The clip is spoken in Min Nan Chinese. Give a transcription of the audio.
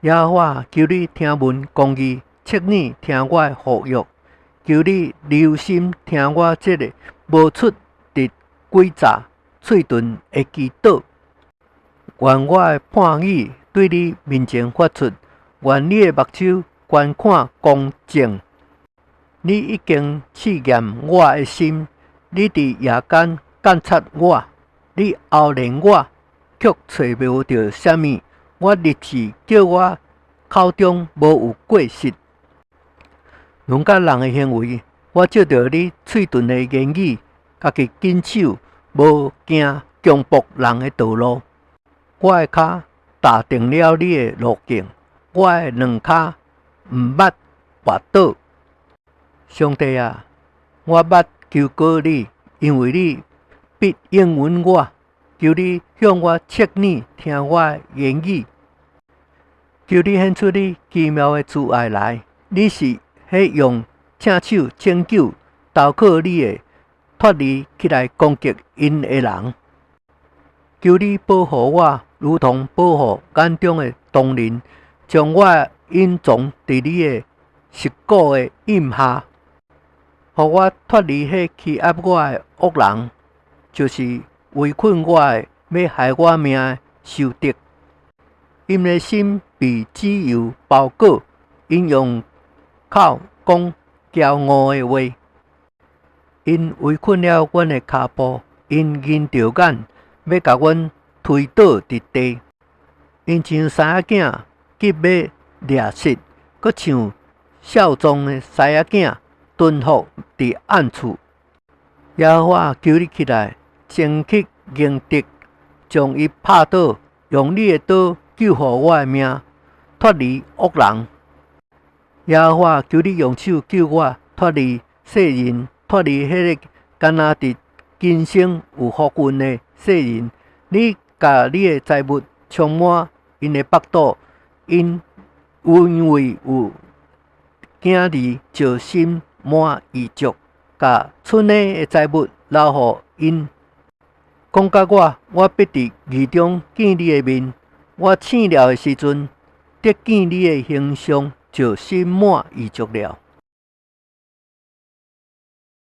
耶和華，求你聽聞公義，側耳聽我的呼籲。求你留心聽我這个無出佇詭詐喙唇的祈禱。願我的判語對你面前發出，願你的目睭觀看公正。你已經試驗我的心，你佇夜間監察我，你熬煉我，卻揣無著啥物。我立志叫我口中無有過失。論佮人的行為，我藉著你喙唇的言語，家己謹守，無行強暴人的道路。我的跤踏定了你的路徑，我的兩跤毋捌跋倒。上帝啊，我捌求告你，因為你必應允我。求你向我側耳聽我的言語，求你顯出你奇妙的慈愛來。你是彼用正手拯救投靠你的，脫離起來攻擊𪜶的人。求你保護我，如同保護眼中的瞳仁，將我隱藏佇你的翼骨的蔭下，予我脫離彼欺壓我的惡人，就是圍困我的、欲害我命的仇敵。𪜶的心被脂油包裹，𪜶用口講驕傲的話。𪜶圍困了阮的跤步，𪜶睨著眼，欲共阮推倒佇地。𪜶像獅仔囝急欲掠食，閣像少壯的獅仔囝蹲伏佇暗處。耶和華，求你起來，前去迎敵，將伊拍倒，用你的刀救護我的命，脫離惡人。耶和華，求你用手救我，脫離世人，脫離彼个敢若佇今生有福運的世人。你共你的財物充滿𪜶的腹肚，𪜶因為有囝兒就心滿意足，共剩的財物留予𪜶。講佮我，我必佇義中見你的面。我醒了的時陣，得見你的形象，就心滿意足了。